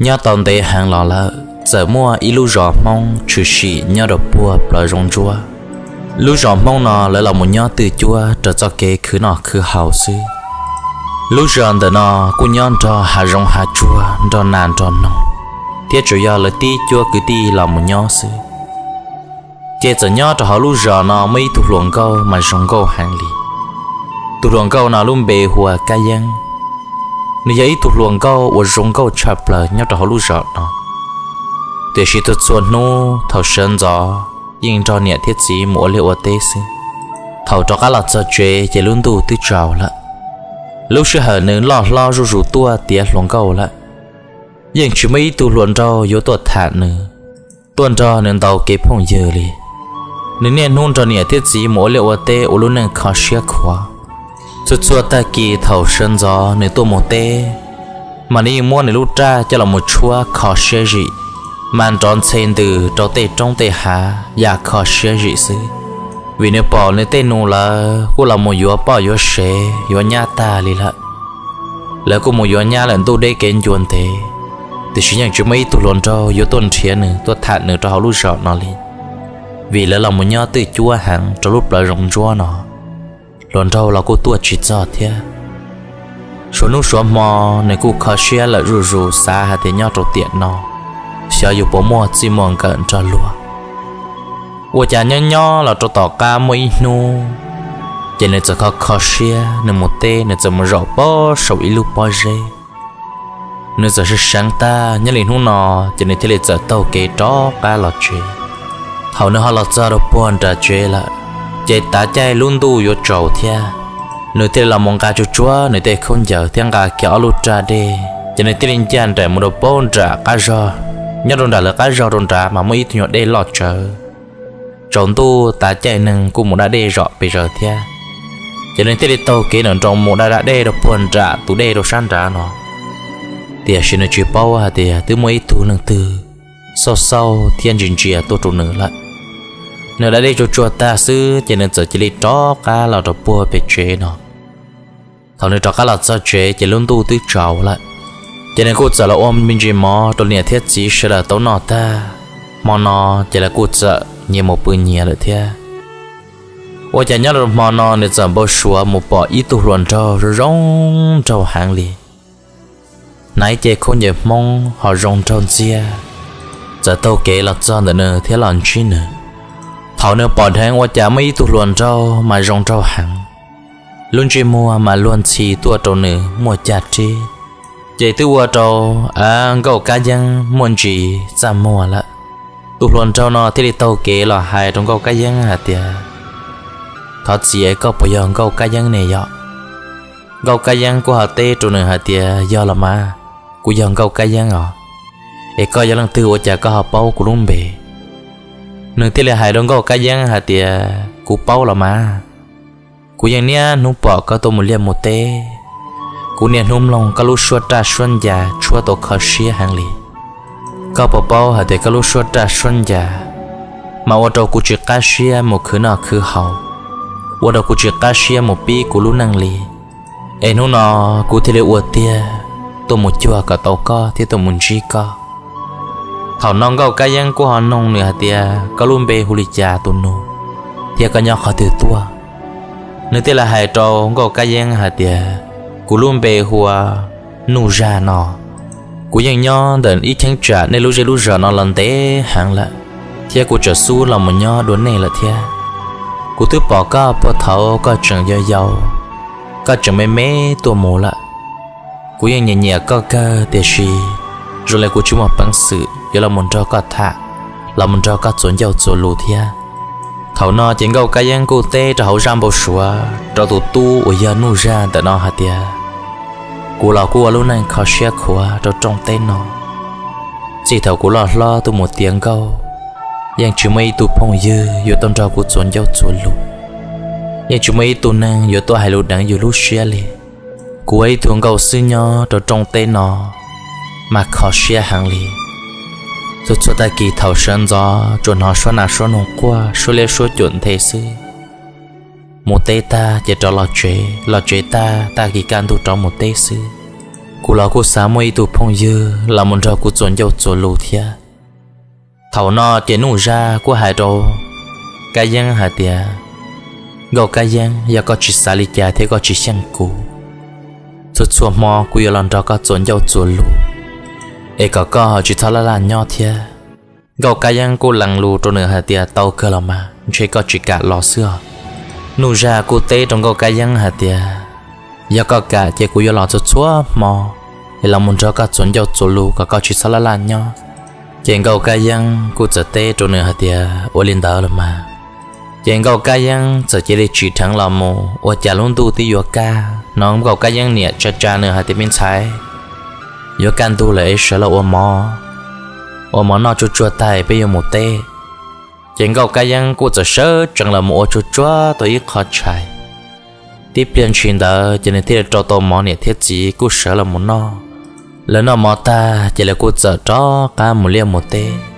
Nyob tau ntev heev los lawm, txawm muaj ib lub zos Hmoob tshwm sim nyob rau puag plawv zoov ntsuab. Lub zos Hmoob no lawv los mus nyob twj cuab rau txoj kev khwv noj khwv haus xwb. Lub zos ntawm no kuj nyob nrog hav zoov hav tsuag, nrog nas nrog noog, thiab tsuas yog lawv tib cuab kwv tij los mus nyob xwb. Ces txawm nyob rau hauv lub zos no muaj ib tug hluas nkauj mas zoo nkauj heev li. Tus hluas nkauj no lub npe hu ua Kab Yeeb. Nws yog ib tug hluas nkauj uas zoo nkauj tshaj plaws nyob rau hauv lub zos no. Tiam sis txhua txhua hnub thaum sawv ntxov yeej nrog niam thiab txiv mus ua liaj ua teb xwb. Thaum rov qab los txog tsev ces lub ntuj twb tsaus lawm. Lub sij hawm nws loj hlob zuj zus tuaj tiav hluas nkauj lawm, yeej tsis muaj ib tug hluas nraug yuav tuaj tham nws, tuaj nrog nws ntaus kev phooj ywg li. Nws niaj hnub nrog niam thiab txiv mus ua liaj ua teb ua lub neej kho siab khuav. Txhua txhua tag kis thaum sawv ntxov nws tuaj mus teb, mas nws yeej muab nws lub raj coj los mus tshuab kho siab zim, mas nrov ntxhe ntws rau tej roob tej hav yam kho siab zim xwb. Vim nws pom nws tej nus lawv kuj los mus yuav poj yuav sev yuav nyab tag li lawm. Lawv kuj mus yuav nyab lawm ntuj deb kev ncua ntev, tiam sis yeej tsis muaj ib tug hluas nraug yuav tuaj nrhiav nws tuaj tham nws rau hauv lub zos no li, vim lawv los mus nyob twj cuab heev rau lub plawv zoov ntsuab no. Hluas nraug los kuj tuaj tsis txog thiab. Suav hnub suav hmo nws kuj kho siab lawm zuj zus xav hais tias nyob rau tiam no, xyov yus puas muaj txij muaj nkawm nrog luag. Ua cas nyob nyob los rau tom qab muaj ib hnub, ces nws txawm kho kho siab, nws mus teb nws txawm mus zaum pob saum ib lub pob zeb. Nws txawm sib seev tag nyob li hnub no, ces nws thiaj li txawm taug kev rov qab los tsev. Thaum nws ho los txog rau puag nram tsev lawm, ces tav caij lub ntuj yuav tsaus thiab. Nws thiaj li los mus nqa tsuj tsuav nws tej khaub ncaws thiab nqa kiag ob lub raj dej, ces nws thiaj li ncaj nraim mus rau puag nram qab zog. Nyob rau nram lawv qab zog rau nrad mas muaj ib tug nyuag dej loj tsawv. Tsaus ntuj tav caij neeg kuj mus da dej zom pes zaws thiab, ces nws thiaj li taug kev nram nroos mus da da dej rau puag nram tus dej rau sab nrad no. Tiam sis nws tsis paub hais tias twb muaj ib tug leej twg xauj xauj thiab ntsia ntsia tuaj rau nws lawm. Nws da dej tsuj tsuav tag xwb ces nws txawm cia li rov qab los rau puag pem tsev no. Thaum nws rov qab los txog tsev ces lub ntuj twb tsaus lawm, ces nws kuj txawm los ua me ntsis mov rau niam thiab txiv sawv daws tau noj tag. Hmo no ces lawv kuj txawm nyias mus pw nyias lawm thiab. Ua cas nyob rau hmo no nws txawm npau suav mus pom ib tug hluas nraug zoo zoo nraug heev li, hnav ib ce khaub ncaws Hmoob ho zoo nraug ntxiag, txawm taug kev los txog ntawm nws thiab los ntsib nws. Thaum nws pom dheev ua cas muaj ib tug hluas nraug mas zoo nraug heev, lub ntsej muag mas luag ntxhi tuaj rau nws muaj cag rib, ces twb ua rau Nkauj Kab Yeeb muaj ntsis txaj muag lawm. Tus hluas nraug no thiaj li taug kev los hais rau Nkauj Kab Yeeb hais tias, Thov txim es koj puas yog Nkauj Kab Yeeb ne yom? Nkauj Kab Yeeb kuj ho teb rau nws hais tias, Yog los mas, kuv yog Nkauj Kab Yeeb os. Es koj yog leej twg ua cas koj ho paub kuv lub npe? Nws thiaj li hais rau Nkauj Kab Yeeb hais tias, Kuv paub los mas, kuv yeej niaj hnub pom koj tuaj mus liaj mus teb. Kuv niaj hnub mloog koj lub suab raj suab ncas tshuab tau kho siab heev li. Koj puas paub hais tias koj lub suab raj suab ncas mas ua rau kuv tsis qab siab mus khwv noj khwv haus, ua rau kuv tsis qab siab mus pib kuv lub neej li. Es hnub no kuv thiaj li ua tiag tuaj mus cuag kom tau koj thiab tuaj mus ntsib koj. Thaum no Nkauj Kab Yeeb kuj ho noog nws hais tias, Koj lub npe hu li cas tus nus, thiab koj nyob qhov twg tuaj? Nws thiaj li hais rau Nkauj Kab Yeeb hais tias, Kuv lub npe hu ua Nuj Zaj no. Kuv yeej nyob ntawm ib cheeb tsam nej lub zej lub zos no los ntev heev lawm, thiab kuv tseem xub los mus nyob dua nej lawm thiab. Kuv twb pom koj puag thaum koj tseem yau yau, koj tseem me me tuaj mus lawm. Kuv yeej nyiam nyiam koj kawg, tiam sis zoo li kuv tsis muaj peev xwm yuav los mus nrog koj tham, los mus nrog koj txuas ncauj txuas lus thiab. Thaum no ces Nkauj Kab Yeeb kuj teb rau hauv zaj npau suav rau tus tub uas yog Nuj Zaj ntawm no hais tias, Kuv los kuj ua lub neej kho siab khuav rau rooj teb no. Txij thaum kuv loj hlob tuaj mus tiav nkauj, yeej tsis muaj ib tug phooj ywg yuav tuaj nrog kuv txuas ncauj txuas lus, yeej tsis muaj ib tug neeg yuav tuaj hais lus deev yus lub siab li. Kuv ua ib tug nkauj xwb nyob rau rooj teb no mas kho siab heev li. Txhua txhua tag kis thaum sawv ntxov tsuas hnov suab nas suab noog quaj, suab liab suab cuam nthe xwb. Mus teb tag ces rov los tsev, los tsev tag tag kis kaj ntug rov mus teb xwb. Kuv los kuj xav muaj ib tug phooj ywg los mus nrog kuv txuas ncauj txuas lus thiab. Thaum no ces Nuj Zaj kuj hais rau Kab Yeeb hais tias, Nkauj Kab Yeeb, yog koj tsis xav li cas thiab koj tsis xyeej kuv, txhua txhua hmo kuv yuav los nrog koj txuas ncauj txuas lus, es kom koj ho tsis txhob laj laj nyob thiab. Nkauj Kab Yeeb kuj lees lus rau nws hais tias, Tau kawg los mas, ntshe koj tsis kam los xwb os. Nuj Zaj kuj teb rau Nkauj Kab Yeeb hais tias, Yog koj kam ces kuv yuav los txhua txhua hmo, es los mus nrog koj txuas ncauj txuas lus kom koj tsis txhob laj laj nyob. Ces Nkauj Kab Yeeb kuj txawm teb rau nws hais tias, Ua li ntawd los mas. Ces Nkauj Kab Yeeb txawm cia li tsim dheev los mus. Ua cas lub ntuj twb yuav kaj no, Nkauj Kab Yeeb niam tsa tsa nws hais tias, Me ntxhais, yuav kaj ntug lawm es sawv los ua mov, ua mov noj tsuag tsuag tas peb yuav mus teb. Ces Nkauj Kab Yeeb kuj txawm sawv tsees los mus ua tsuag tsuag tau ib qho tshais. Tib pliag ntshis ntawd ces nws thiaj li rau tau mov, niam thiab txiv kuj sawv los mus noj. Lawv noj mov tag ces lawv kuj txawm rov qab mus liaj mus teb.